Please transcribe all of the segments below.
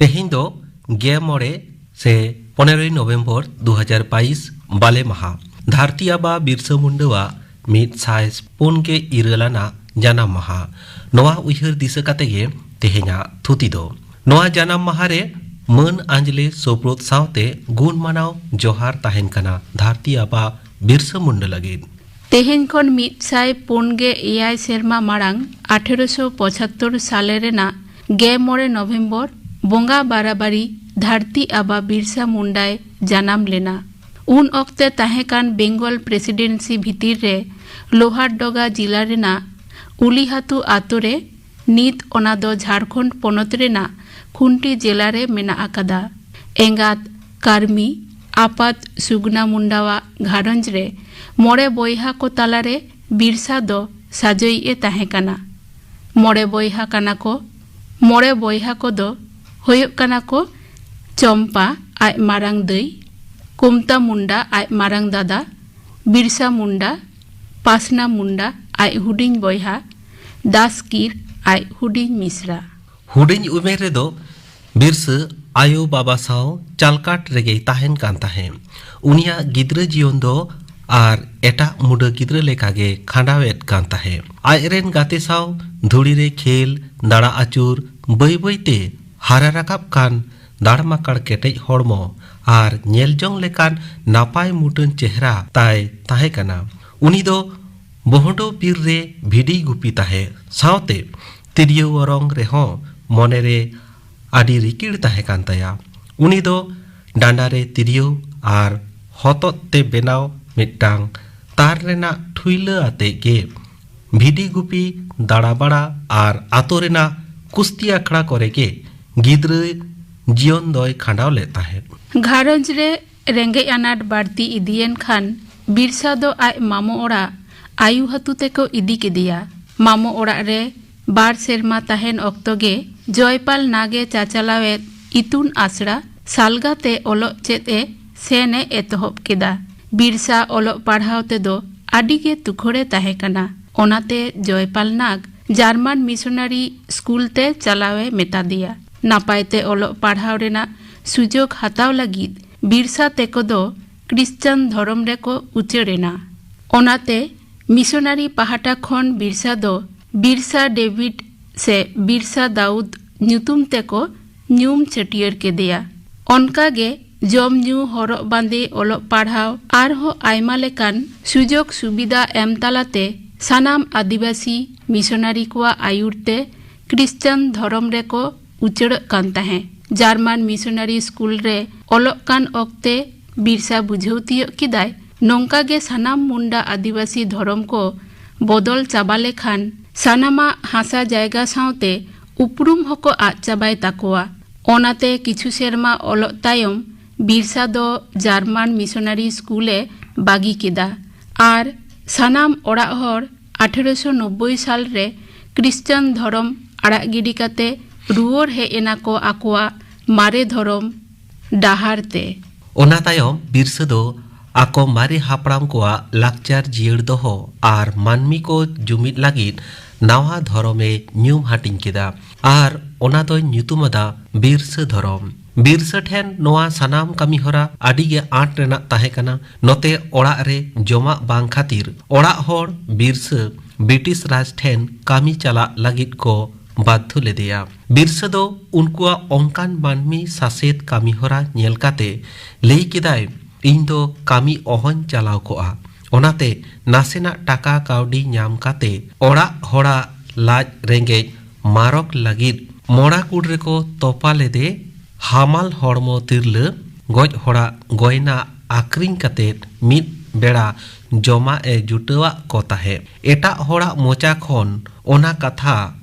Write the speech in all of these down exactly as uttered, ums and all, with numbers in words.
ᱛᱮᱦᱮᱧ ᱫᱚ ᱜᱮᱞ ᱢᱚᱬᱮ ᱥᱮ ᱯᱚᱱᱮᱨᱚᱭ ᱱᱚᱵᱷᱮᱢᱵᱚᱨ ᱫᱩ ᱦᱟᱡᱟᱨ ᱵᱟᱭᱤᱥ, ᱵᱟᱞᱮ ᱢᱟᱦᱟ᱾ ᱫᱷᱟᱹᱨᱛᱤ ᱟᱵᱟ ᱵᱤᱨᱥᱟᱹ ᱢᱩᱱᱰᱟᱹᱣᱟᱜ ᱢᱤᱫ ᱥᱟᱭ ᱯᱩᱱ ᱜᱮ ᱤᱨᱟᱹᱞ ᱟᱱᱟᱜ ᱡᱟᱱᱟᱢ ᱢᱟᱦᱟ᱾ ᱱᱚᱣᱟ ᱩᱭᱦᱟᱹᱨ ᱫᱤᱥᱟᱹ ᱠᱟᱛᱮ ᱜᱮ ᱛᱮᱦᱮᱧᱟᱜ ᱛᱷᱩᱛᱤ ᱫᱚ᱾ ᱱᱚᱣᱟ ᱡᱟᱱᱟᱢ ᱢᱟᱦᱟ ᱨᱮ ᱢᱟᱹᱱ ᱟᱸᱡᱽᱞᱮ ᱥᱳᱯᱨᱳᱫ ᱥᱟᱶᱛᱮ ᱜᱩᱱ ᱢᱟᱱᱟᱣ ᱡᱚᱦᱟᱨ ᱛᱟᱦᱮᱱ ᱠᱟᱱᱟ ᱫᱷᱟᱹᱨᱛᱤ ᱟᱵᱟ ᱵᱤᱨᱥᱟᱹ ᱢᱩᱱᱰᱟᱹ ᱞᱟᱹᱜᱤᱫ᱾ ᱛᱮᱦᱮᱧ ᱠᱷᱚᱱ ᱢᱤᱫ ᱥᱟᱭ ᱯᱩᱱ ᱜᱮ ᱮᱭᱟᱭ ᱥᱮᱨᱢᱟ ᱢᱟᱲᱟᱝ, ᱟᱴᱷᱮᱨᱚᱥᱚ ᱯᱚᱸᱪᱟᱛᱛᱳᱨ ᱥᱟᱞᱮ ᱨᱮᱱᱟᱜ ᱜᱮᱞ ᱢᱚᱬᱮ ᱱᱚᱵᱷᱮᱢᱵᱚᱨ, ᱵᱚᱸᱜᱟ ᱵᱟᱨᱟᱵᱟᱨᱤ ᱫᱷᱟᱹᱨᱛᱤ ᱟᱵᱟ ᱵᱤᱨᱥᱟ ᱢᱩᱱᱰᱟᱭ ᱡᱟᱱᱟᱢ ᱞᱮᱱᱟ᱾ ᱩᱱ ᱚᱠᱛᱮ ᱛᱟᱦᱮᱸ ᱠᱟᱱ ᱵᱮᱝᱜᱚᱞ ᱯᱨᱮᱥᱤᱰᱮᱱᱥᱤ ᱵᱷᱤᱛᱤᱨ ᱨᱮ ᱞᱳᱦᱟᱨᱰᱚᱜᱟ ᱡᱤᱞᱟ ᱨᱮᱱᱟᱜ ᱩᱞᱤᱦᱟᱛᱩ ᱟᱛᱳ ᱨᱮ, ᱱᱤᱛ ᱚᱱᱟ ᱫᱚ ᱡᱷᱟᱲᱠᱷᱚᱸᱰ ᱯᱚᱱᱚᱛ ᱨᱮᱱᱟᱜ ᱠᱷᱩᱱᱴᱤ ᱡᱮᱞᱟ ᱨᱮ ᱢᱮᱱᱟᱜ ᱟᱠᱟᱫᱟ᱾ ᱮᱸᱜᱟᱛ ᱠᱟᱨᱢᱤ, ᱟᱯᱟᱛ ᱥᱩᱜᱱᱟ ᱢᱩᱱᱰᱟᱣᱟᱜ ᱜᱷᱟᱨᱚᱸᱡᱽ ᱨᱮ ᱢᱚᱬᱮ ᱵᱚᱭᱦᱟ ᱠᱚ ᱛᱟᱞᱟᱨᱮ ᱵᱤᱨᱥᱟ ᱫᱚ ᱥᱟᱡᱚᱭᱤᱡ ᱮ ᱛᱟᱦᱮᱸ ᱠᱟᱱᱟ᱾ ᱢᱚᱬᱮ ᱵᱚᱭᱦᱟ ᱠᱟᱱᱟ ᱠᱚ᱾ ᱢᱚᱬᱮ ᱵᱚᱭᱦᱟ ᱠᱚᱫᱚ ᱦᱩᱭᱩᱜ ᱠᱟᱱᱟ ᱠᱚ ᱪᱚᱢᱯᱟ, ᱟᱡ ᱢᱟᱨᱟᱝ ᱫᱟᱹᱭ, ᱠᱩᱢᱛᱟ ᱢᱩᱱᱰᱟ, ᱟᱡ ᱢᱟᱨᱟᱝ ᱫᱟᱫᱟ, ᱵᱤᱨᱥᱟ ᱢᱩᱱᱰᱟ, ᱯᱟᱥᱱᱟ ᱢᱩᱱᱰᱟ, ᱟᱡ ᱦᱩᱰᱤᱧ ᱵᱚᱭᱦᱟ, ᱫᱟᱥᱠᱤᱨ, ᱟᱡ ᱦᱩᱰᱤᱧ ᱢᱤᱥᱨᱟ᱾ ᱦᱩᱰᱤᱧ ᱩᱢᱮᱨ ᱨᱮᱫᱚ ᱵᱤᱨᱥᱟᱹ ᱟᱭᱳ ᱵᱟᱵᱟ ᱥᱟᱶ ᱪᱟᱞᱠᱟᱴ ᱨᱮᱜᱮᱭ ᱛᱟᱦᱮᱱ ᱠᱟᱱ ᱛᱟᱦᱮᱸᱫ᱾ ᱩᱱᱤᱭᱟᱜ ᱜᱤᱫᱽᱨᱟᱹ ᱡᱤᱭᱚᱱ ᱫᱚ ᱟᱨ ᱮᱴᱟᱜ ᱢᱩᱰᱟᱹ ᱜᱤᱫᱽᱨᱟᱹ ᱞᱮᱠᱟᱜᱮ ᱠᱷᱟᱸᱰᱟᱣᱮᱫ ᱠᱟᱱ ᱛᱟᱦᱮᱸᱫ᱾ ᱟᱡᱨᱮᱱ ᱜᱟᱛᱮ ᱥᱟᱶ ᱫᱷᱩᱲᱤ ᱨᱮ ᱠᱷᱮᱞ, ᱫᱟᱬᱟ ᱟᱹᱪᱩᱨ, ᱵᱟᱹᱭ ᱵᱟᱹᱭᱛᱮ ᱦᱟᱨᱟ ᱨᱟᱠᱟᱵ ᱠᱟᱱ ᱫᱟᱲᱢᱟᱠᱟᱲ ᱠᱮᱴᱮᱡ ᱦᱚᱲᱢᱚ ᱟᱨ ᱧᱮᱞ ᱡᱚᱝ ᱞᱮᱠᱟᱱ ᱱᱟᱯᱟᱭ ᱢᱩᱴᱟᱹᱱ ᱪᱮᱦᱨᱟ ᱛᱟᱭ ᱛᱟᱦᱮᱸ ᱠᱟᱱᱟ᱾ ᱩᱱᱤ ᱫᱚ ᱵᱚᱦᱚᱰᱚ ᱵᱤᱨ ᱨᱮ ᱵᱷᱤᱰᱤ ᱜᱩᱯᱤ ᱛᱟᱦᱮᱸ ᱥᱟᱶᱛᱮ ᱛᱤᱨᱭᱳ ᱚᱨᱚᱝ ᱨᱮᱦᱚᱸ ᱢᱚᱱᱮᱨᱮ ᱟᱹᱰᱤ ᱨᱤᱠᱤᱲ ᱛᱟᱦᱮᱸ ᱠᱟᱱ ᱛᱟᱭᱟ᱾ ᱩᱱᱤ ᱫᱚ ᱰᱟᱸᱰᱟ ᱨᱮ ᱛᱤᱨᱭᱳ ᱟᱨ ᱦᱚᱛᱚᱫ ᱛᱮ ᱵᱮᱱᱟᱣ ᱢᱤᱫᱴᱟᱝ ᱛᱟᱨ ᱨᱮᱱᱟᱜ ᱴᱷᱩᱭᱞᱟᱹ ᱟᱛᱮ ᱜᱮ ᱵᱷᱤᱰᱤ ᱜᱩᱯᱤ, ᱫᱟᱬᱟᱵᱟᱲᱟ ᱟᱨ ᱟᱛᱳ ᱨᱮᱱᱟᱜ ᱠᱩᱥᱛᱤ ᱟᱠᱷᱲᱟ ᱠᱚᱨᱮ ᱜᱮ ᱜᱤᱫᱽᱨᱟᱹ ᱡᱤᱭᱚᱱ ᱫᱚᱭ ᱠᱷᱟᱸᱰᱟᱣ ᱞᱮᱫ ᱛᱟᱦᱮᱸᱫ᱾ ᱜᱷᱟᱨᱚᱸᱡᱽ ᱨᱮ ᱨᱮᱸᱜᱮᱡ ᱟᱱᱟᱴ ᱵᱟᱹᱲᱛᱤ ᱤᱫᱤᱭᱮᱱ ᱠᱷᱟᱱ ᱵᱤᱨᱥᱟ ᱫᱚ ᱟᱡ ᱢᱟᱢᱚ ᱚᱲᱟᱜ ᱟᱭᱩ ᱦᱟᱹᱛᱩ ᱛᱮᱠᱚ ᱤᱫᱤ ᱠᱮᱫᱮᱭᱟ᱾ ᱢᱟᱢᱚ ᱚᱲᱟᱜ ᱨᱮ ᱵᱟᱨ ᱥᱮᱨᱢᱟ ᱛᱟᱦᱮᱱ ᱚᱠᱛᱚ ᱜᱮ ᱡᱚᱭᱯᱟᱞ ᱱᱟᱜᱽ ᱮ ᱪᱟᱪᱟᱞᱟᱣᱮᱫ ᱤᱛᱩᱱ ᱟᱥᱲᱟ ᱥᱟᱞᱜᱟ ᱛᱮ ᱚᱞᱚᱜ ᱪᱮᱫ ᱮ ᱥᱮᱱ ᱮ ᱮᱛᱚᱦᱚᱵ ᱠᱮᱫᱟ᱾ ᱵᱤᱨᱥᱟ ᱚᱞᱚᱜ ᱯᱟᱲᱦᱟᱣ ᱛᱮᱫᱚ ᱟᱹᱰᱤ ᱜᱮ ᱛᱩᱠᱷᱚᱲᱮ ᱛᱟᱦᱮᱸ ᱠᱟᱱᱟ᱾ ᱚᱱᱟᱛᱮ ᱡᱚᱭᱯᱟᱞ ᱱᱟᱜᱽ ᱡᱟᱨᱢᱟᱱ ᱢᱤᱥᱚᱱᱟᱨᱤ ᱥᱠᱩᱞ ᱛᱮ ᱪᱟᱞᱟᱣ ᱮ ᱢᱮᱛᱟ ᱫᱮᱭᱟ᱾ ᱱᱟᱯᱟᱭ ᱛᱮ ᱚᱞᱚᱜ ᱯᱟᱲᱦᱟᱣ ᱨᱮᱱᱟᱜ ᱥᱩᱡᱳᱜᱽ ᱦᱟᱛᱟᱣ ᱞᱟᱹᱜᱤᱫ ᱵᱤᱨᱥᱟ ᱛᱮᱠᱚ ᱫᱚ ᱠᱨᱤᱥᱪᱟᱱ ᱫᱷᱚᱨᱚᱢ ᱨᱮᱠᱚ ᱩᱪᱟᱹᱲ ᱮᱱᱟ᱾ ᱚᱱᱟᱛᱮ ᱢᱤᱥᱚᱱᱟᱨᱤ ᱯᱟᱦᱴᱟ ᱠᱷᱚᱱ ᱵᱤᱨᱥᱟ ᱫᱚ ᱵᱤᱨᱥᱟ ᱰᱮᱵᱷᱤᱰ ᱥᱮ ᱵᱤᱨᱥᱟ ᱫᱟᱣᱩᱫ ᱧᱩᱛᱩᱢ ᱛᱮᱠᱚ ᱧᱩᱢ ᱪᱷᱟᱹᱴᱭᱟᱹᱨ ᱠᱮᱫᱮᱭᱟ᱾ ᱚᱱᱠᱟ ᱜᱮ ᱡᱚᱢ ᱧᱩ, ᱦᱚᱨᱚᱜ ᱵᱟᱸᱫᱮ, ᱚᱞᱚᱜ ᱯᱟᱲᱦᱟᱣ ᱟᱨᱦᱚᱸ ᱟᱭᱢᱟ ᱞᱮᱠᱟᱱ ᱥᱩᱡᱳᱜᱽ ᱥᱩᱵᱤᱫᱷᱟ ᱮᱢ ᱛᱟᱞᱟᱛᱮ ᱥᱟᱱᱟᱢ ᱟᱹᱫᱤᱵᱟᱹᱥᱤ ᱢᱤᱥᱚᱱᱟᱨᱤ ᱠᱚᱣᱟᱜ ᱟᱹᱭᱩᱨ ᱛᱮ ᱠᱨᱤᱥᱪᱟᱱ ᱫᱷᱚᱨᱚᱢ ᱨᱮᱠᱚ ᱩᱪᱟᱹᱲᱚᱜ ᱠᱟᱱ ᱛᱟᱦᱮᱸ᱾ ᱡᱟᱨᱢᱟᱱ ᱢᱤᱥᱚᱱᱟᱨᱤ ᱥᱠᱩᱞ ᱨᱮ ᱚᱞᱚᱜ ᱠᱟᱱ ᱚᱠᱛᱮ ᱵᱤᱨᱥᱟ ᱵᱩᱡᱷᱟᱹᱣ ᱛᱤᱭᱳᱜ ᱠᱮᱫᱟᱭ, ᱱᱚᱝᱠᱟ ᱜᱮ ᱥᱟᱱᱟᱢ ᱢᱩᱱᱰᱟ ᱟᱹᱫᱤᱵᱟᱹᱥᱤ ᱫᱷᱚᱨᱚᱢ ᱠᱚ ᱵᱚᱫᱚᱞ ᱪᱟᱵᱟ ᱞᱮᱠᱷᱟᱱ ᱥᱟᱱᱟᱢᱟᱜ ᱦᱟᱥᱟ ᱡᱟᱭᱜᱟ ᱥᱟᱶᱛᱮ ᱩᱯᱨᱩᱢ ᱦᱚᱸᱠᱚ ᱟᱫ ᱪᱟᱵᱟᱭ ᱛᱟᱠᱚᱣᱟ᱾ ᱚᱱᱟᱛᱮ ᱠᱤᱪᱷᱩ ᱥᱮᱨᱢᱟ ᱚᱞᱚᱜ ᱛᱟᱭᱚᱢ ᱵᱤᱨᱥᱟ ᱫᱚ ᱡᱟᱨᱢᱟᱱ ᱢᱤᱥᱚᱱᱟᱨᱤ ᱥᱠᱩᱞ ᱮ ᱵᱟᱹᱜᱤ ᱠᱮᱫᱟ ᱟᱨ ᱥᱟᱱᱟᱢ ᱚᱲᱟᱜ ᱦᱚᱲ ᱟᱴᱷᱮᱨᱚᱥᱚ ᱱᱚᱵᱵᱳᱭ ᱥᱟᱞ ᱨᱮ ᱠᱨᱤᱥᱪᱟᱱ ᱫᱷᱚᱨᱚᱢ ᱟᱲᱟᱜ ᱜᱤᱰᱤ ᱠᱟᱛᱮ ᱨᱩᱣᱟᱹᱲ ᱦᱮᱡ ᱮᱱᱟ ᱠᱚ ᱟᱠᱚᱣᱟᱜ ᱢᱟᱨᱮ ᱫᱷᱚᱨᱚᱢ ᱰᱟᱦᱟᱨ ᱛᱮ᱾ ᱚᱱᱟ ᱛᱟᱭᱚᱢ ᱵᱤᱨᱥᱟᱹ ᱫᱚ ᱟᱠᱚ ᱢᱟᱨᱮ ᱦᱟᱯᱲᱟᱢ ᱠᱚᱣᱟᱜ ᱞᱟᱠᱪᱟᱨ ᱡᱤᱭᱟᱹᱲ ᱫᱚᱦᱚ ᱟᱨ ᱢᱟᱹᱱᱢᱤ ᱠᱚ ᱡᱩᱢᱤᱫ ᱞᱟᱹᱜᱤᱫ ᱱᱟᱣᱟ ᱫᱷᱚᱨᱚᱢᱮ ᱧᱩᱢ ᱦᱟᱹᱴᱤᱧ ᱠᱮᱫᱟ ᱟᱨ ᱚᱱᱟ ᱫᱚᱭ ᱧᱩᱛᱩᱢ ᱟᱫᱟ ᱵᱤᱨᱥᱟᱹ ᱫᱷᱚᱨᱚᱢ᱾ ᱵᱤᱨᱥᱟᱹ ᱴᱷᱮᱱ ᱱᱚᱣᱟ ᱥᱟᱱᱟᱢ ᱠᱟᱹᱢᱤᱦᱚᱨᱟ ᱟᱹᱰᱤ ᱜᱮ ᱟᱸᱴ ᱨᱮᱱᱟᱜ ᱛᱟᱦᱮᱸ ᱠᱟᱱᱟ᱾ ᱱᱚᱛᱮ ᱚᱲᱟᱜ ᱨᱮ ᱡᱚᱢᱟᱜ ᱵᱟᱝ ᱠᱷᱟᱹᱛᱤᱨ ᱚᱲᱟᱜ ᱦᱚᱲ ᱵᱤᱨᱥᱟᱹ ᱵᱨᱤᱴᱤᱥ ᱨᱟᱡᱽ ᱴᱷᱮᱱ ᱠᱟᱹᱢᱤ ᱪᱟᱞᱟᱜ ᱞᱟᱹᱜᱤᱫ ᱠᱚ ᱵᱟᱫᱽᱫᱷᱚ ᱞᱮᱫᱮᱭᱟ᱾ ᱵᱤᱨᱥᱟᱹ ᱫᱚ ᱩᱱᱠᱩᱣᱟᱜ ᱚᱱᱠᱟᱱ ᱢᱟᱹᱱᱢᱤ ᱥᱟᱥᱮᱛ ᱠᱟᱹᱢᱤᱦᱚᱨᱟ ᱧᱮᱞ ᱠᱟᱛᱮ ᱞᱟᱹᱭ ᱠᱮᱫᱟᱭ, "ᱤᱧ ᱫᱚ ᱠᱟᱹᱢᱤ ᱚᱦᱚᱧ ᱪᱟᱞᱟᱣ ᱠᱚᱜᱼᱟ, ᱚᱱᱟᱛᱮ ᱱᱟᱥᱮᱱᱟᱜ ᱴᱟᱠᱟ ᱠᱟᱹᱣᱰᱤ ᱧᱟᱢ ᱠᱟᱛᱮ ᱚᱲᱟᱜ ᱦᱚᱲᱟᱜ ᱞᱟᱡ ᱨᱮᱸᱜᱮᱡ ᱢᱟᱨᱚᱠ ᱞᱟᱹᱜᱤᱫ ᱢᱚᱲᱟ ᱠᱩᱲ ᱨᱮᱠᱚ ᱛᱚᱯᱟ ᱞᱮᱫᱮ ᱦᱟᱢᱟᱞ ᱦᱚᱲᱢᱚ ᱛᱤᱨᱞᱟᱹ ᱜᱚᱡ ᱦᱚᱲᱟᱜ ᱜᱚᱭᱱᱟ ᱟᱹᱠᱷᱨᱤᱧ ᱠᱟᱛᱮ ᱢᱤᱫ ᱵᱮᱲᱟ ᱡᱚᱢᱟᱜ ᱮ ᱡᱩᱴᱟᱹᱣᱟᱜ ᱠᱚ ᱛᱟᱦᱮᱸᱫ᱾ ᱮᱴᱟᱜ ᱦᱚᱲᱟᱜ ᱢᱚᱪᱟ ᱠᱷᱚᱱ ᱚᱱᱟ ᱠᱟᱛᱷᱟ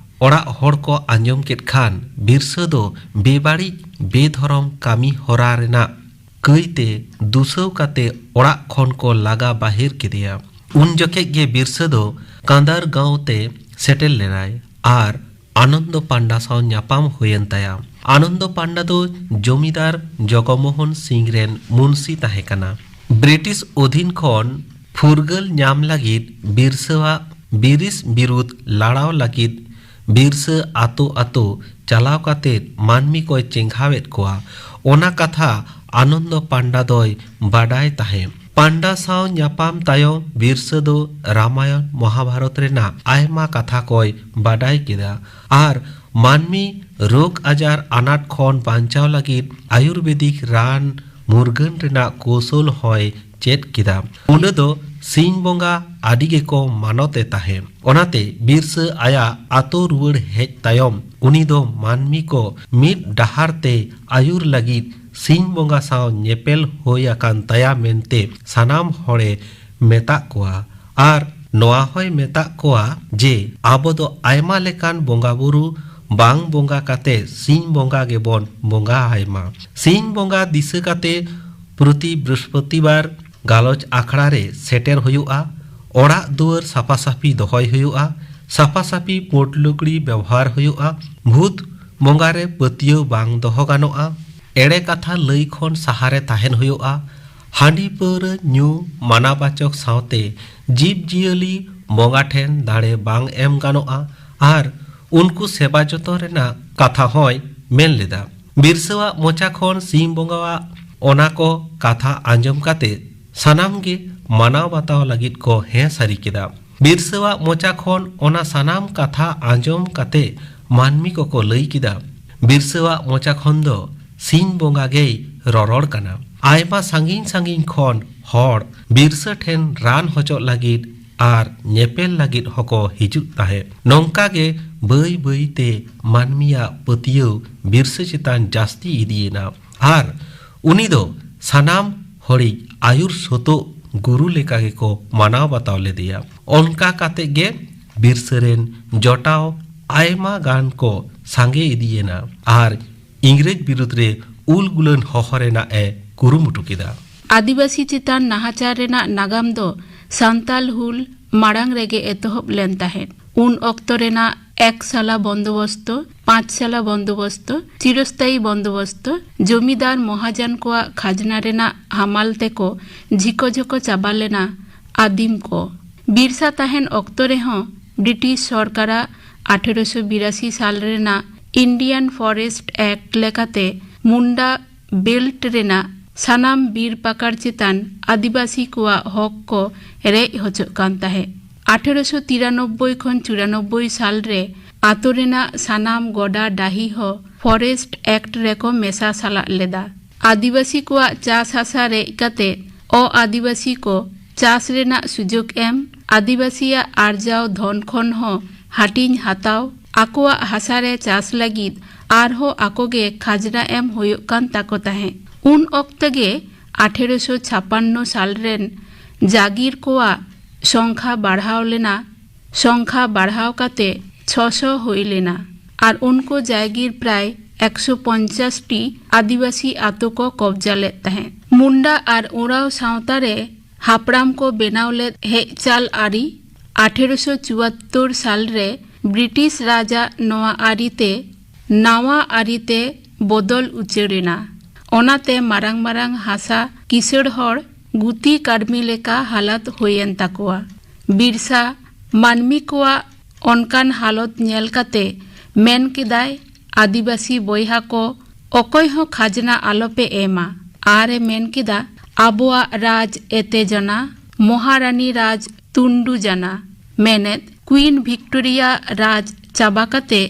ᱚᱲᱟᱜ ᱦᱚᱲ ᱠᱚ ᱟᱸᱡᱚᱢ ᱠᱮᱫ ᱠᱷᱟᱱ ᱵᱤᱨᱥᱟᱹ ᱫᱚ ᱵᱮᱵᱟᱹᱲᱤᱡ ᱵᱮᱫᱷᱚᱨᱚᱢ ᱠᱟᱹᱢᱤ ᱦᱚᱨᱟ ᱨᱮᱱᱟᱜ ᱠᱟᱹᱭᱛᱮ ᱫᱩᱥᱟᱹᱣ ᱠᱟᱛᱮ ᱚᱲᱟᱜ ᱠᱷᱚᱱ ᱠᱚ ᱞᱟᱜᱟ ᱵᱟᱦᱮᱨ ᱠᱮᱫᱮᱭᱟ᱾ ᱩᱱ ᱡᱚᱠᱷᱮᱡ ᱜᱮ ᱵᱤᱨᱥᱟᱹ ᱫᱚ ᱠᱟᱸᱫᱟᱨ ᱜᱟᱶ ᱛᱮ ᱥᱮᱴᱮᱨ ᱞᱮᱱᱟᱭ ᱟᱨ ᱟᱱᱚᱱᱫᱚ ᱯᱟᱱᱰᱟ ᱥᱟᱶ ᱧᱟᱯᱟᱢ ᱦᱩᱭᱮᱱ ᱛᱟᱭᱟ᱾ ᱟᱱᱚᱱᱫᱚ ᱯᱟᱱᱰᱟ ᱫᱚ ᱡᱚᱢᱤᱫᱟᱨ ᱡᱚᱜᱚᱢᱳᱦᱚᱱ ᱥᱤᱝ ᱨᱮᱱ ᱢᱩᱱᱥᱤ ᱛᱟᱦᱮᱸ ᱠᱟᱱᱟ᱾ ᱵᱨᱤᱴᱤᱥ ᱚᱫᱷᱤᱱ ᱠᱷᱚᱱ ᱯᱷᱩᱨᱜᱟᱹᱞ ᱧᱟᱢ ᱞᱟᱹᱜᱤᱫ ᱵᱤᱨᱥᱟᱹᱣᱟᱜ ᱵᱤᱨᱤᱥ ᱵᱤᱨᱩᱫᱷ ᱞᱟᱲᱟᱣ ᱞᱟᱹᱜᱤᱫ ᱵᱤᱨᱥᱟᱹ ᱟᱛᱳ ᱟᱛᱳ ᱪᱟᱞᱟᱣ ᱠᱟᱛᱮ ᱢᱟᱹᱱᱢᱤ ᱠᱚᱭ ᱪᱮᱸᱜᱷᱟᱣᱮᱫ ᱠᱚᱣᱟ, ᱚᱱᱟ ᱠᱟᱛᱷᱟ ᱟᱱᱚᱱᱫᱚ ᱯᱟᱱᱰᱟ ᱫᱚᱭ ᱵᱟᱰᱟᱭ ᱛᱟᱦᱮᱸᱫ᱾ ᱯᱟᱱᱰᱟ ᱥᱟᱶ ᱧᱟᱯᱟᱢ ᱛᱟᱭᱚᱢ ᱵᱤᱨᱥᱟᱹ ᱫᱚ ᱨᱟᱢᱟᱭᱚᱱ ᱢᱚᱦᱟᱵᱷᱟᱨᱚᱛ ᱨᱮᱱᱟᱜ ᱟᱭᱢᱟ ᱠᱟᱛᱷᱟ ᱠᱚᱭ ᱵᱟᱰᱟᱭ ᱠᱮᱫᱟ ᱟᱨ ᱢᱟᱹᱱᱢᱤ ᱨᱳᱜᱽ ᱟᱡᱟᱨ ᱟᱱᱟᱴ ᱠᱷᱚᱱ ᱵᱟᱧᱪᱟᱣ ᱞᱟᱹᱜᱤᱫ ᱟᱭᱩᱨᱵᱮᱫᱤᱠ ᱨᱟᱱ ᱢᱩᱨᱜᱟᱹᱱ ᱨᱮᱱᱟᱜ ᱠᱳᱥᱚᱞ ᱦᱚᱸᱭ ᱪᱮᱫ ᱠᱮᱫᱟ᱾ ᱩᱱᱤ ᱫᱚ ᱥᱤᱧ ᱵᱚᱸᱜᱟ ᱟᱹᱰᱤ ᱜᱮᱠᱚ ᱢᱟᱱᱚᱛ ᱮ ᱛᱟᱦᱮᱸᱫ᱾ ᱚᱱᱟᱛᱮ ᱵᱤᱨᱥᱟᱹ ᱟᱭᱟᱜ ᱟᱛᱳ ᱨᱩᱣᱟᱹᱲ ᱦᱮᱡ ᱛᱟᱭᱚᱢ ᱩᱱᱤ ᱫᱚ ᱢᱟᱹᱱᱢᱤ ᱠᱚ ᱢᱤᱫ ᱰᱟᱦᱟᱨ ᱛᱮ ᱟᱹᱭᱩᱨ ᱞᱟᱹᱜᱤᱫ ᱥᱤᱧ ᱵᱚᱸᱜᱟ ᱥᱟᱶ ᱧᱮᱯᱮᱞ ᱦᱩᱭ ᱟᱠᱟᱱ ᱛᱟᱭᱟ ᱢᱮᱱᱛᱮ ᱥᱟᱱᱟᱢ ᱦᱚᱲᱮ ᱢᱮᱛᱟᱜ ᱠᱚᱣᱟ᱾ ᱟᱨ ᱱᱚᱣᱟ ᱦᱚᱸᱭ ᱢᱮᱛᱟᱜ ᱠᱚᱣᱟ ᱡᱮ ᱟᱵᱚ ᱫᱚ ᱟᱭᱢᱟ ᱞᱮᱠᱟᱱ ᱵᱚᱸᱜᱟ ᱵᱩᱨᱩ ᱵᱟᱝ ᱵᱚᱸᱜᱟ ᱠᱟᱛᱮ ᱥᱤᱧ ᱵᱚᱸᱜᱟ ᱜᱮᱵᱚᱱ ᱵᱚᱸᱜᱟ ᱟᱭ ᱢᱟ᱾ ᱥᱤᱧ ᱵᱚᱸᱜᱟ ᱫᱤᱥᱟᱹ ᱠᱟᱛᱮ ᱯᱨᱚᱛᱤ ᱵᱨᱤᱦᱚᱥᱯᱚᱛᱤᱵᱟᱨ ᱜᱟᱞᱚᱪ ᱟᱠᱷᱲᱟ ᱨᱮ ᱥᱮᱴᱮᱨ ᱦᱩᱭᱩᱜᱼᱟ᱾ ᱚᱲᱟᱜ ᱫᱩᱣᱟᱹᱨ ᱥᱟᱯᱷᱟ ᱥᱟᱯᱷᱤ ᱫᱚᱦᱚᱭ ᱦᱩᱭᱩᱜᱼᱟ᱾ ᱥᱟᱯᱷᱟ ᱥᱟᱯᱷᱤ ᱯᱩᱸᱰ ᱞᱩᱜᱽᱲᱤ ᱵᱮᱵᱚᱦᱟᱨ ᱦᱩᱭᱩᱜᱼᱟ᱾ ᱵᱷᱩᱛ ᱵᱚᱸᱜᱟ ᱨᱮ ᱯᱟᱹᱛᱭᱟᱹᱣ ᱵᱟᱝ ᱫᱚᱦᱚ ᱜᱟᱱᱚᱜᱼᱟ᱾ ᱮᱲᱮ ᱠᱟᱛᱷᱟ ᱞᱟᱹᱭ ᱠᱷᱚᱱ ᱥᱟᱦᱟᱨᱮ ᱛᱟᱦᱮᱱ ᱦᱩᱭᱩᱜᱼᱟ᱾ ᱦᱟᱺᱰᱤ ᱯᱟᱹᱣᱨᱟᱹ ᱧᱩ ᱢᱟᱱᱟᱵᱟᱪᱚᱠ ᱥᱟᱶᱛᱮ ᱡᱤᱵᱽ ᱡᱤᱭᱟᱹᱞᱤ ᱵᱚᱸᱜᱟ ᱴᱷᱮᱱ ᱫᱟᱲᱮ ᱵᱟᱝ ᱮᱢ ᱜᱟᱱᱚᱜᱼᱟ ᱟᱨ ᱩᱱᱠᱩ ᱥᱮᱵᱟ ᱡᱚᱛᱚᱱ ᱨᱮᱱᱟᱜ ᱠᱟᱛᱷᱟ ᱦᱚᱸᱭ ᱢᱮᱱ ᱞᱮᱫᱟ᱾ ᱵᱤᱨᱥᱟᱹᱣᱟᱜ ᱢᱚᱪᱟ ᱠᱷᱚᱱ ᱥᱤᱧ ᱵᱚᱸᱜᱟᱣᱟᱜ ᱚᱱᱟ ᱠᱚ ᱠᱟᱛᱷᱟ ᱟᱸᱡᱚᱢ ᱠᱟᱛᱮ ᱥᱟᱱᱟᱢ ᱜᱮ ᱢᱟᱱᱟᱣ ᱵᱟᱛᱟᱣ ᱞᱟᱹᱜᱤᱫ ᱠᱚ ᱦᱮᱸ ᱥᱟᱹᱨᱤ ᱠᱮᱫᱟ᱾ ᱵᱤᱨᱥᱟᱹᱣᱟᱜ ᱢᱚᱪᱟ ᱠᱷᱚᱱ ᱚᱱᱟ ᱥᱟᱱᱟᱢ ᱠᱟᱛᱷᱟ ᱟᱸᱡᱚᱢ ᱠᱟᱛᱮ ᱢᱟᱹᱱᱢᱤ ᱠᱚᱠᱚ ᱞᱟᱹᱭ ᱠᱮᱫᱟ, ᱵᱤᱨᱥᱟᱹᱣᱟᱜ ᱢᱚᱪᱟ ᱠᱷᱚᱱ ᱫᱚ ᱥᱤᱧ ᱵᱚᱸᱜᱟ ᱜᱮᱭ ᱨᱚᱨᱚᱲ ᱠᱟᱱᱟ᱾ ᱟᱭᱢᱟ ᱥᱟᱺᱜᱤᱧ ᱥᱟᱺᱜᱤᱧ ᱠᱷᱚᱱ ᱦᱚᱲ ᱵᱤᱨᱥᱟᱹ ᱴᱷᱮᱱ ᱨᱟᱱ ᱦᱚᱪᱚᱜ ᱞᱟᱹᱜᱤᱫ ᱟᱨ ᱧᱮᱯᱮᱞ ᱞᱟᱹᱜᱤᱫ ᱦᱚᱸᱠᱚ ᱦᱤᱡᱩᱜ ᱛᱟᱦᱮᱸᱫ᱾ ᱱᱚᱝᱠᱟ ᱜᱮ ᱵᱟᱹᱭ ᱵᱟᱹᱭ ᱛᱮ ᱢᱟᱹᱱᱢᱤᱭᱟᱜ ᱯᱟᱹᱛᱭᱟᱹᱣ ᱵᱤᱨᱥᱟᱹ ᱪᱮᱛᱟᱱ ᱡᱟᱹᱥᱛᱤ ᱤᱫᱤᱭᱮᱱᱟ᱾ ᱟᱨ ᱩᱱᱤ ᱫᱚ ᱥᱟᱱᱟᱢ ᱦᱚᱲᱤᱡ ᱟᱹᱭᱩᱨ ᱥᱳᱛᱳᱜ ᱜᱩᱨᱩ ᱞᱮᱠᱟ ᱜᱮᱠᱚ ᱢᱟᱱᱟᱣ ᱵᱟᱛᱟᱣ ᱞᱮᱫᱮᱭᱟ᱾ ᱚᱱᱠᱟ ᱠᱟᱛᱮ ᱜᱮ ᱵᱤᱨᱥᱟᱹ ᱨᱮᱱ ᱡᱚᱴᱟᱣ ᱟᱭᱢᱟ ᱜᱟᱱ ᱠᱚ ᱥᱟᱸᱜᱮ ᱤᱫᱤᱭᱮᱱᱟ ᱟᱨ ᱤᱝᱨᱮᱡᱽ ᱵᱤᱨᱩᱫᱽ ᱨᱮ ᱩᱞ ᱜᱩᱞᱟᱹᱱ ᱦᱚᱦᱚ ᱨᱮᱱᱟᱜ ᱮ ᱠᱩᱨᱩᱢᱩᱴᱩ ᱠᱮᱫᱟ᱾ ᱟᱹᱫᱤᱵᱟᱹᱥᱤ ᱪᱮᱛᱟᱱ ᱱᱟᱦᱟᱪᱟᱨ ᱨᱮᱱᱟᱜ ᱱᱟᱜᱟᱢ ᱫᱚ ᱥᱟᱱᱛᱟᱞ ᱦᱩᱞ ᱢᱟᱲᱟᱝ ᱨᱮᱜᱮ ᱮᱛᱚᱦᱚᱵ ᱞᱮᱱ ᱛᱟᱦᱮᱸᱫ᱾ ᱩᱱ ᱚᱠᱛᱚ ᱨᱮᱱᱟᱜ ᱮᱠ ᱥᱟᱞᱟ ᱵᱚᱱᱫᱳᱵᱚᱥᱛᱚ, ᱯᱟᱸᱪ ᱥᱟᱞᱟ ᱵᱚᱱᱫᱳᱵᱚᱥᱛᱚ, ᱪᱤᱨᱚᱥᱛᱟᱭᱤ ᱵᱚᱱᱫᱳᱵᱚᱥᱛᱚ, ᱡᱚᱢᱤᱫᱟᱨ ᱢᱚᱦᱟᱡᱚᱱ ᱠᱚᱣᱟᱜ ᱠᱷᱟᱡᱽᱱᱟ ᱨᱮᱱᱟᱜ ᱦᱟᱢᱟᱞ ᱛᱮᱠᱚ ᱡᱷᱤᱠᱚ ᱡᱷᱚᱠᱚ ᱪᱟᱵᱟ ᱞᱮᱱᱟ ᱟᱹᱫᱤᱢ ᱠᱚ᱾ ᱵᱤᱨᱥᱟ ᱛᱟᱦᱮᱱ ᱚᱠᱛᱚ ᱨᱮᱦᱚᱸ ᱵᱨᱤᱴᱤᱥ ᱥᱚᱨᱠᱟᱨᱟᱜ ᱟᱴᱷᱮᱨᱚᱥᱚ ᱵᱤᱨᱟᱥᱤ ᱥᱟᱞ ᱨᱮᱱᱟᱜ Indian Forest Act ᱞᱮᱠᱟᱛᱮ ᱢᱩᱱᱰᱟ ᱵᱮᱞᱴ ᱨᱮᱱᱟᱜ ᱥᱟᱱᱟᱢ ᱵᱤᱨ ᱯᱟᱠᱟᱲ ᱪᱮᱛᱟᱱ ᱟᱹᱫᱤᱵᱟᱹᱥᱤ ᱠᱚᱣᱟᱜ ᱦᱚᱠ ᱠᱚ ᱨᱮᱡ ᱦᱚᱪᱚᱜ ᱠᱟᱱ ᱛᱟᱦᱮᱸᱫ᱾ ᱟᱴᱷᱮᱨᱚᱥᱚ ᱛᱤᱨᱟᱱᱚᱵᱵᱳᱭ ᱠᱷᱚᱱ ᱪᱩᱨᱟᱱᱚᱵᱵᱳᱭ ᱥᱟᱞ ᱨᱮ ᱟᱛᱳ ᱨᱮᱱᱟᱜ ᱥᱟᱱᱟᱢ ᱜᱚᱰᱟ ᱰᱟᱹᱦᱤ ᱦᱚᱸ Forest Act ᱨᱮᱠᱚ ᱢᱮᱥᱟ ᱥᱟᱞᱟᱜ ᱞᱮᱫᱟ᱾ ᱟᱹᱫᱤᱵᱟᱹᱥᱤ ᱠᱚᱣᱟᱜ ᱪᱟᱥ ᱦᱟᱥᱟ ᱨᱮᱡ ᱠᱟᱛᱮ ᱚ-ᱟᱹᱫᱤᱵᱟᱹᱥᱤ ᱠᱚ ᱪᱟᱥ ᱨᱮᱱᱟᱜ ᱥᱩᱡᱳᱜᱽ ᱮᱢ, ᱟᱹᱫᱤᱵᱟᱹᱥᱤᱭᱟᱜ ᱟᱨᱡᱟᱣ ᱫᱷᱚᱱ ᱠᱷᱚᱱ ᱦᱚᱸ ᱦᱟᱹᱴᱤᱧ ᱦᱟᱛᱟᱣ, ᱟᱠᱚᱣᱟᱜ ᱦᱟᱥᱟ ᱨᱮ ᱪᱟᱥ ᱞᱟᱹᱜᱤᱫ ᱟᱨᱦᱚᱸ ᱟᱠᱚ ᱜᱮ ᱠᱷᱟᱡᱽᱱᱟ ᱮᱢ ᱦᱩᱭᱩᱜ ᱠᱟᱱ ᱛᱟᱠᱚ ᱛᱟᱦᱮᱸᱫ᱾ ᱩᱱ ᱚᱠᱛᱚ ᱜᱮ ᱟᱴᱷᱮᱨᱚᱥᱚ ᱪᱷᱟᱯᱟᱱᱱᱚ ᱥᱟᱞ ᱨᱮᱱ ᱡᱟᱜᱤᱨ ᱠᱚᱣᱟᱜ ᱥᱚᱝᱠᱷᱟ ᱵᱟᱲᱦᱟᱣ ᱞᱮᱱᱟ᱾ ᱥᱚᱝᱠᱷᱟ ᱵᱟᱲᱦᱟᱣ ᱠᱟᱛᱮ ᱪᱷᱚᱥᱚ ᱦᱩᱭ ᱞᱮᱱᱟ ᱟᱨ ᱩᱱᱠᱩ ᱡᱟᱭᱜᱤᱨ ᱯᱨᱟᱭ ᱮᱠᱥᱚ ᱯᱚᱧᱪᱟᱥ ᱴᱤ ᱟᱹᱫᱤᱵᱟᱹᱥᱤ ᱟᱛᱳ ᱠᱚ ᱠᱚᱵᱡᱟ ᱞᱮᱫ ᱛᱟᱦᱮᱸᱫ᱾ ᱢᱩᱱᱰᱟ ᱟᱨ ᱳᱨᱟᱣ ᱥᱟᱶᱛᱟ ᱨᱮ ᱦᱟᱯᱲᱟᱢ ᱠᱚ ᱵᱮᱱᱟᱣ ᱞᱮᱫ ᱦᱮᱡ ᱪᱟᱞ ᱟᱹᱨᱤ ᱟᱴᱷᱮᱨᱚᱥᱚ ᱪᱩᱣᱟᱛᱛᱳᱨ ᱥᱟᱞ ᱨᱮ ᱵᱨᱤᱴᱤᱥ ᱨᱟᱡᱽ ᱟᱜ ᱱᱚᱣᱟ ᱟᱹᱨᱤ ᱛᱮ ᱱᱟᱣᱟ ᱟᱹᱨᱤ ᱛᱮ ᱵᱚᱫᱚᱞ ᱩᱪᱟᱹᱲ ᱮᱱᱟ᱾ ᱚᱱᱟᱛᱮ ᱢᱟᱨᱟᱝ ᱢᱟᱨᱟᱝ ᱦᱟᱥᱟ ᱠᱤᱥᱟᱹᱲ ᱦᱚᱲ ᱜᱩᱛᱤ ᱠᱟᱹᱲᱢᱤ ᱞᱮᱠᱟ ᱦᱟᱞᱚᱛ ᱦᱩᱭᱮᱱ ᱛᱟᱠᱚᱣᱟ᱾ ᱵᱤᱨᱥᱟ ᱢᱟᱹᱱᱢᱤ ᱠᱚᱣᱟᱜ ᱚᱱᱠᱟᱱ ᱦᱟᱞᱚᱛ ᱧᱮᱞ ᱠᱟᱛᱮ ᱢᱮᱱ ᱠᱮᱫᱟᱭ, "ᱟᱹᱫᱤᱵᱟᱹᱥᱤ ᱵᱚᱭᱦᱟ ᱠᱚ, ᱚᱠᱚᱭ ᱦᱚᱸ ᱠᱷᱟᱡᱽᱱᱟ ᱟᱞᱚᱯᱮ ᱮᱢᱟ᱾" ᱟᱨᱮ ᱢᱮᱱ ᱠᱮᱫᱟ, "ᱟᱵᱚᱣᱟᱜ ᱨᱟᱡᱽ ᱮᱛᱮ ᱡᱟᱱᱟ, ᱢᱚᱦᱟᱨᱟᱱᱤ ᱨᱟᱡᱽ ᱛᱩᱱᱰᱩ ᱡᱟᱱᱟ", ᱢᱮᱱᱮᱫ ᱠᱩᱭᱤᱱ ᱵᱷᱤᱠᱴᱳᱨᱤᱭᱟ ᱨᱟᱡᱽ ᱪᱟᱵᱟ ᱠᱟᱛᱮ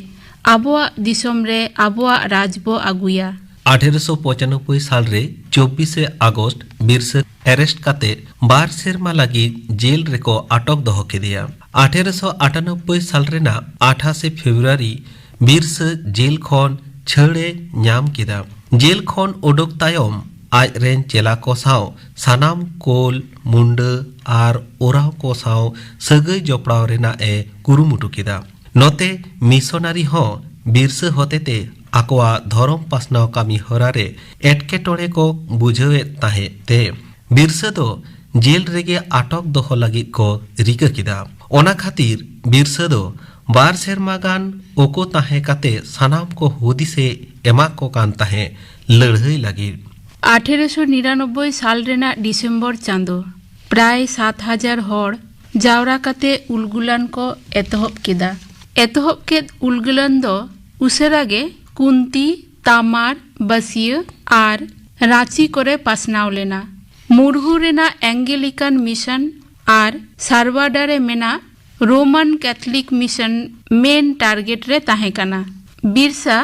ᱟᱵᱚᱣᱟᱜ ᱫᱤᱥᱚᱢ ᱨᱮ ᱟᱵᱚᱣᱟᱜ ᱨᱟᱡᱽ ᱵᱚ ᱟᱹᱜᱩᱭᱟ᱾ ᱟᱴᱷᱮᱨᱚᱥᱚ ᱯᱚᱸᱪᱟᱱᱚᱵᱵᱳᱭ ᱥᱟᱞ ᱨᱮ ᱪᱚᱵᱵᱤᱥᱮ ᱟᱜᱚᱥᱴ ᱵᱤᱨᱥᱟᱹ arrest ᱠᱟᱛᱮ ᱵᱟᱨ ᱥᱮᱨᱢᱟ ᱞᱟᱹᱜᱤᱫ ᱡᱮᱞ ᱨᱮᱠᱚ ᱟᱴᱚᱠ ᱫᱚᱦᱚ ᱠᱮᱫᱮᱭᱟ᱾ ᱟᱴᱷᱮᱨᱚᱥᱚ ᱟᱴᱟᱱᱚᱵᱵᱳᱭ ᱥᱟᱞ ᱨᱮᱱᱟᱜ ᱟᱴᱷᱟᱥᱮ ᱯᱷᱮᱵᱽᱨᱩᱣᱟᱨᱤ ᱵᱤᱨᱥᱟᱹ ᱡᱮᱞ ᱠᱷᱚᱱ ᱪᱷᱟᱹᱲ ᱮ ᱧᱟᱢ ᱠᱮᱫᱟ᱾ ᱡᱮᱞ ᱠᱷᱚᱱ ᱩᱰᱩᱠ ᱛᱟᱭᱚᱢ ᱟᱡ ᱨᱮᱱ ᱪᱮᱞᱟ ᱠᱚ ᱥᱟᱶ ᱥᱟᱱᱟᱢ ᱠᱳᱞ, ᱢᱩᱱᱰᱟᱹ ᱟᱨ ᱳᱨᱟᱣ ᱠᱚ ᱥᱟᱶ ᱥᱟᱹᱜᱟᱹᱭ ᱡᱚᱯᱲᱟᱣ ᱨᱮᱱᱟᱜ ᱮ ᱠᱩᱨᱩᱢᱩᱴᱩ ᱠᱮᱫᱟ᱾ ᱱᱚᱛᱮ ᱢᱤᱥᱚᱱᱟᱨᱤ ᱦᱚᱸ ᱵᱤᱨᱥᱟᱹ ᱦᱚᱛᱮᱛᱮ ᱟᱠᱚᱣᱟᱜ ᱫᱷᱚᱨᱚᱢ ᱯᱟᱥᱱᱟᱣ ᱠᱟᱹᱢᱤ ᱦᱚᱨᱟ ᱨᱮ ᱮᱴᱠᱮᱴᱚᱬᱮ ᱠᱚ ᱵᱩᱡᱷᱟᱹᱣᱮᱫ ᱛᱟᱦᱮᱸᱫ ᱛᱮ ᱵᱤᱨᱥᱟᱹ ᱫᱚ ᱡᱮᱞ ᱨᱮᱜᱮ ᱟᱴᱚᱠ ᱫᱚᱦᱚ ᱞᱟᱹᱜᱤᱫ ᱠᱚ ᱨᱤᱠᱟᱹ ᱠᱮᱫᱟ᱾ ᱚᱱᱟ ᱠᱷᱟᱹᱛᱤᱨ ᱵᱤᱨᱥᱟᱹ ᱫᱚ ᱵᱟᱨ ᱥᱮᱨᱢᱟ ᱜᱟᱱ ᱳᱠᱳ ᱛᱟᱦᱮᱸ ᱠᱟᱛᱮ ᱥᱟᱱᱟᱢ ᱠᱚ ᱦᱩᱫᱤᱥᱮ ᱮᱢᱟ ᱠᱚ ᱠᱟᱱ ᱛᱟᱦᱮᱸ ᱞᱟᱹᱲᱦᱟᱹᱭ ᱞᱟᱹᱜᱤᱫ᱾ ᱟᱴᱷᱮᱨᱚᱥᱚ ᱱᱤᱨᱟᱱᱚᱵᱵᱳᱭ ᱥᱟᱞ ᱨᱮᱱᱟᱜ ᱰᱤᱥᱮᱢᱵᱚᱨ ᱪᱟᱸᱫᱚ ᱯᱨᱟᱭ ᱥᱟᱛ ᱦᱟᱡᱟᱨ ᱦᱚᱲ ᱡᱟᱣᱨᱟ ᱠᱟᱛᱮ ᱩᱞᱜᱩᱞᱟᱱ ᱠᱚ ᱮᱛᱚᱦᱚᱵ ᱠᱮᱫᱟ᱾ ᱮᱛᱚᱦᱚᱵ ᱠᱮᱫ ᱩᱞᱜᱩᱞᱟᱱ ᱫᱚ ᱩᱥᱟᱹᱨᱟ ᱜᱮ ᱠᱩᱱᱛᱤ, ᱛᱟᱢᱟᱨ, ᱵᱟᱹᱥᱤᱭᱟᱹ ᱟᱨ ᱨᱟᱸᱪᱤ ᱠᱚᱨᱮ ᱯᱟᱥᱱᱟᱣ ᱞᱮᱱᱟ᱾ ᱢᱩᱨᱦᱩ ᱨᱮᱱᱟᱜ ᱮᱝᱜᱮᱞᱤᱠᱟᱱ ᱢᱤᱥᱚᱱ ᱟᱨ ᱥᱟᱨᱣᱟᱰᱟ ᱨᱮ ᱢᱮᱱᱟᱜ ᱨᱳᱢᱟᱱ ᱠᱮᱛᱷᱚᱞᱤᱠ ᱢᱤᱥᱚᱱ ᱢᱮᱱ ᱴᱟᱨᱜᱮᱴ ᱨᱮ ᱛᱟᱦᱮᱸ ᱠᱟᱱᱟ᱾ ᱵᱤᱨᱥᱟ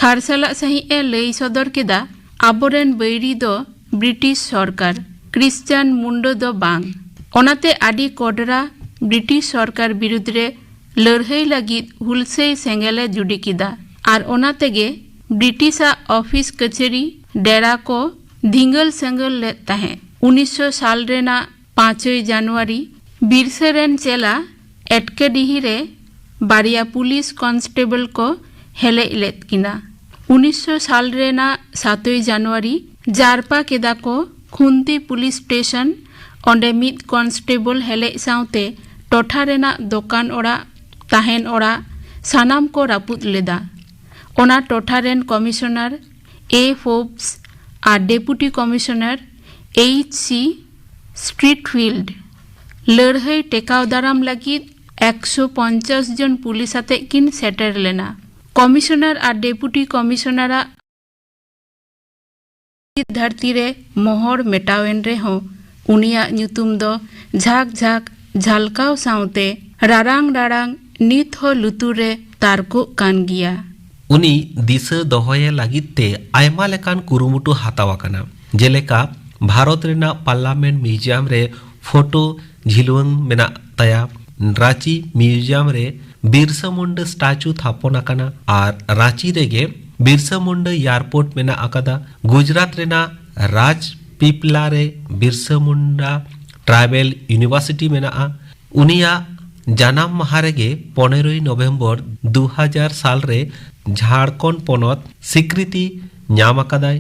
ᱠᱷᱟᱨᱥᱟᱞᱟᱜ ᱥᱟᱺᱦᱤᱡ ᱮ ᱞᱟᱹᱭ ᱥᱚᱫᱚᱨ ᱠᱮᱫᱟ, ᱟᱵᱚᱨᱮᱱ ᱵᱟᱹᱭᱨᱤ ᱫᱚ ᱵᱨᱤᱴᱤᱥ ᱥᱚᱨᱠᱟᱨ, ᱠᱨᱤᱥᱪᱟᱱ ᱢᱩᱱᱰᱟᱹ ᱫᱚ ᱵᱟᱝ᱾ ᱚᱱᱟᱛᱮ ᱟᱹᱰᱤ ᱠᱚᱰᱨᱟ ᱵᱨᱤᱴᱤᱥ ᱥᱚᱨᱠᱟᱨ ᱵᱤᱨᱩᱫᱽ ᱨᱮ ᱞᱟᱹᱲᱦᱟᱹᱭ ᱞᱟᱹᱜᱤᱫ ᱦᱩᱞᱥᱟᱹᱭ ᱥᱮᱸᱜᱮᱞ ᱮ ᱡᱩᱰᱤ ᱠᱮᱫᱟ᱾ ᱟᱨ ᱚᱱᱟ ᱛᱮᱜᱮ ᱵᱨᱤᱴᱤᱥᱟᱜ ᱚᱯᱷᱤᱥ ᱠᱟᱹᱪᱷᱟᱹᱨᱤ ᱰᱮᱨᱟ ᱠᱚ ᱫᱷᱤᱸᱜᱟᱹᱞ ᱥᱮᱸᱜᱮᱞ ᱞᱮᱫ ᱛᱟᱦᱮᱸᱫ᱾ ᱩᱱᱤᱥᱥᱚ ᱥᱟᱞ ᱨᱮᱱᱟᱜ ᱯᱟᱸᱪᱚᱭ ᱡᱟᱱᱩᱣᱟᱨᱤ ᱵᱤᱨᱥᱟᱹ ᱨᱮᱱ ᱪᱮᱞᱟ ᱮᱴᱠᱮᱰᱤᱦᱤ ᱨᱮ ᱵᱟᱨᱭᱟ ᱯᱩᱞᱤᱥ ᱠᱚᱱᱥᱴᱮᱵᱚᱞ ᱠᱚ ᱦᱮᱞᱮᱡ ᱞᱮᱫ ᱠᱤᱱᱟ᱾ ᱩᱱᱤᱥᱥᱚ ᱥᱟᱞ ᱨᱮᱱᱟᱜ ᱥᱟᱛᱚᱭ ᱡᱟᱱᱩᱣᱟᱨᱤ ᱡᱟᱨᱯᱟ ᱠᱮᱫᱟ ᱠᱚ ᱠᱷᱩᱱᱛᱤ ᱯᱩᱞᱤᱥ ᱥᱴᱮᱥᱚᱱ᱾ ᱚᱸᱰᱮ ᱢᱤᱫ ᱠᱚᱱᱥᱴᱮᱵᱚᱞ ᱦᱮᱞᱮᱡ ᱥᱟᱶᱛᱮ ᱴᱚᱴᱷᱟ ᱨᱮᱱᱟᱜ ᱫᱚᱠᱟᱱ ᱚᱲᱟᱜ, ᱛᱟᱦᱮᱱ ᱚᱲᱟᱜ ᱥᱟᱱᱟᱢ ᱠᱚ ᱨᱟᱹᱯᱩᱫ ᱞᱮᱫᱟ᱾ ᱚᱱᱟ ᱴᱚᱴᱷᱟ ᱨᱮᱱ ᱠᱚᱢᱤᱥᱚᱱᱟᱨ ᱮ ᱯᱷᱳᱵᱥ ᱟᱨ ᱰᱮᱯᱩᱴᱤ ᱠᱚᱢᱤᱥᱚᱱᱟᱨ ᱮᱭᱤᱪ ᱥᱤ ᱥᱴᱨᱤᱴᱯᱷᱤᱞᱰ ᱞᱟᱹᱲᱦᱟᱹᱭ ᱴᱮᱠᱟᱣ ᱫᱟᱨᱟᱢ ᱞᱟᱹᱜᱤᱫ ᱮᱠᱥᱚ ᱯᱚᱧᱪᱟᱥ ᱡᱚᱱ ᱯᱩᱞᱤᱥ ᱟᱛᱮᱫ ᱠᱤᱱ ᱥᱮᱴᱮᱨ ᱞᱮᱱᱟ᱾ ᱠᱚᱢᱤᱥᱚᱱᱟᱨ ᱟᱨ ᱰᱮᱯᱩᱴᱤ ᱠᱚᱢᱤᱥᱚᱱᱟᱨᱟᱜ ᱫᱷᱟᱹᱨᱛᱤ ᱨᱮ ᱢᱚᱦᱚᱨ ᱢᱮᱴᱟᱣᱮᱱ ᱨᱮᱦᱚᱸ, ᱩᱱᱤᱭᱟᱜ ᱧᱩᱛᱩᱢ ᱫᱚ ᱡᱷᱟᱠ ᱡᱷᱟᱠ ᱡᱷᱟᱞᱠᱟᱣ ᱥᱟᱶᱛᱮ ᱨᱟᱨᱟᱝ ᱨᱟᱲᱟᱝ ᱱᱤᱛ ᱦᱚᱸ ᱞᱩᱛᱩᱨ ᱨᱮ ᱛᱟᱨᱠᱚᱜ ᱠᱟᱱ ᱜᱮᱭᱟ᱾ ᱩᱱᱤ ᱫᱤᱥᱟᱹ ᱫᱚᱦᱚᱭᱮ ᱞᱟᱹᱜᱤᱫ ᱛᱮ ᱟᱭᱢᱟ ᱞᱮᱠᱟᱱ ᱠᱩᱨᱩᱢᱩᱴᱩ ᱦᱟᱛᱟᱣ ᱟᱠᱟᱱᱟ, ᱡᱮᱞᱮᱠᱟ ᱵᱷᱟᱨᱚᱛ ᱨᱮᱱᱟᱜ ᱯᱟᱨᱞᱟᱢᱮᱱᱴ ᱢᱤᱭᱩᱡᱤᱭᱟᱢ ᱨᱮ ᱯᱷᱳᱴᱳ ᱡᱷᱤᱞᱣᱟᱹᱝ ᱢᱮᱱᱟᱜ ᱛᱟᱭᱟ, ᱨᱟᱸᱪᱤ ᱢᱤᱭᱩᱡᱤᱭᱟᱢ ᱨᱮ ᱵᱤᱨᱥᱟ ᱢᱩᱱᱰᱟ ᱥᱴᱟᱪᱩ ᱛᱷᱟᱯᱚᱱ ᱟᱠᱟᱱᱟ ᱟᱨ ᱨᱟᱸᱪᱤ ᱨᱮᱜᱮ ᱵᱤᱨᱥᱟ ᱢᱩᱱᱰᱟ ᱮᱭᱟᱨᱯᱳᱨᱴ ᱢᱮᱱᱟᱜ ᱟᱠᱟᱫᱟ᱾ ᱜᱩᱡᱽᱨᱟᱛ ᱨᱮᱱᱟᱜ ᱨᱟᱡᱽ ᱯᱤᱯᱞᱟ ᱨᱮ ᱵᱤᱨᱥᱟ ᱢᱩᱱᱰᱟ ᱴᱨᱟᱭᱵᱮᱞ ᱤᱭᱩᱱᱤᱵᱷᱟᱨᱥᱤᱴᱤ ᱢᱮᱱᱟᱜᱼᱟ᱾ ᱩᱱᱤᱭᱟᱜ ᱡᱟᱱᱟᱢ ᱢᱟᱦᱟ ᱨᱮᱜᱮ ᱯᱚᱱᱮᱨᱚᱭ ᱱᱚᱵᱷᱮᱢᱵᱚᱨ ᱫᱩ ᱦᱟᱡᱟᱨ ᱥᱟᱞ ᱨᱮ ᱡᱷᱟᱲᱠᱷᱚᱸᱰ ᱯᱚᱱᱚᱛ ᱥᱤᱠᱨᱤᱛᱤ ᱧᱟᱢ ᱟᱠᱟᱫᱟᱭ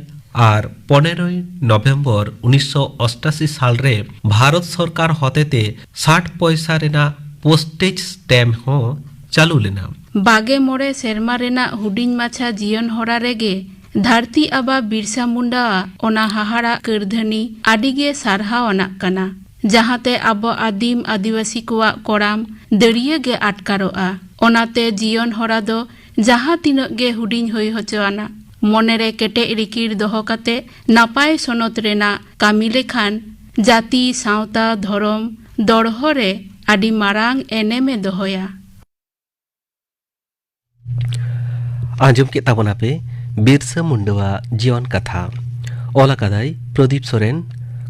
ᱟᱨ ᱯᱚᱱᱮᱨᱚᱭ ᱱᱚᱵᱷᱮᱢᱵᱚᱨ ᱩᱱᱤᱥᱥᱚ ᱚᱥᱴᱟᱥᱤ ᱥᱟᱞ ᱨᱮ ᱵᱷᱟᱨᱚᱛ ᱥᱚᱨᱠᱟᱨ ᱦᱚᱛᱮᱛᱮ ᱥᱟᱴ ᱯᱚᱭᱥᱟ ᱨᱮᱱᱟᱜ ᱯᱳᱥᱴᱮᱡᱽ ᱥᱴᱮᱢᱯ ᱦᱚᱸ ᱪᱟᱹᱞᱩ ᱞᱮᱱᱟ᱾ ᱵᱟᱜᱮ ᱢᱚᱬᱮ ᱥᱮᱨᱢᱟ ᱨᱮᱱᱟᱜ ᱦᱩᱰᱤᱧ ᱢᱟᱪᱷᱟ ᱡᱤᱭᱚᱱ ᱦᱚᱨᱟ ᱨᱮᱜᱮ ᱫᱷᱟᱹᱨᱛᱤ ᱟᱵᱟ ᱵᱤᱨᱥᱟ ᱢᱩᱱᱰᱟᱣᱟᱜ ᱚᱱᱟ ᱦᱟᱦᱟᱲᱟᱜ ᱠᱟᱹᱨᱫᱷᱟᱹᱱᱤ ᱟᱹᱰᱤᱜᱮ ᱥᱟᱨᱦᱟᱣ ᱟᱱᱟᱜ ᱠᱟᱱᱟ, ᱡᱟᱦᱟᱸᱛᱮ ᱟᱵᱚ ᱟᱹᱫᱤᱢ ᱟᱹᱫᱤᱵᱟᱹᱥᱤ ᱠᱚᱣᱟᱜ ᱠᱚᱲᱟᱢ ᱫᱟᱹᱨᱭᱟᱹ ᱜᱮ ᱟᱴᱠᱟᱨᱚᱜᱼᱟ᱾ ᱚᱱᱟᱛᱮ ᱡᱤᱭᱚᱱ ᱦᱚᱨᱟ ᱫᱚ ᱡᱟᱦᱟᱸ ᱛᱤᱱᱟᱹᱜ ᱜᱮ ᱦᱩᱰᱤᱧ ᱦᱩᱭ ᱦᱚᱪᱚ ᱟᱱᱟ, ᱢᱚᱱᱮᱨᱮ ᱠᱮᱴᱮᱡ ᱨᱤᱠᱤᱲ ᱫᱚᱦᱚ ᱠᱟᱛᱮ ᱱᱟᱯᱟᱭ ᱥᱚᱱᱚᱛ ᱨᱮᱱᱟᱜ ᱠᱟᱹᱢᱤ ᱞᱮᱠᱷᱟᱱ ᱡᱟᱹᱛᱤ, ᱥᱟᱶᱛᱟ, ᱫᱷᱚᱨᱚᱢ ᱫᱚᱲᱦᱚ ᱨᱮ ᱟᱹᱰᱤ ᱢᱟᱨᱟᱝ ᱮᱱᱮᱢᱮ ᱫᱚᱦᱚᱭᱟ᱾ ᱟᱸᱡᱚᱢ ᱠᱮᱫ ᱛᱟᱵᱚᱱᱟᱯᱮ ᱵᱤᱨᱥᱟᱹ ᱢᱩᱱᱰᱟᱹᱣᱟᱜ ᱡᱤᱭᱚᱱ ᱠᱟᱛᱷᱟ᱾ ᱚᱞ ᱟᱠᱟᱫᱟᱭ ᱯᱨᱚᱫᱤᱯ ᱥᱚᱨᱮᱱ,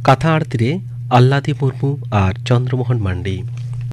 ᱠᱟᱛᱷᱟ ᱟᱲᱛᱤ ᱨᱮ ᱟᱞᱞᱟᱫᱤ ᱢᱩᱨᱢᱩ ᱟᱨ ᱪᱚᱱᱫᱨᱚᱢᱳᱦᱚᱱ ᱢᱟᱱᱰᱤ᱾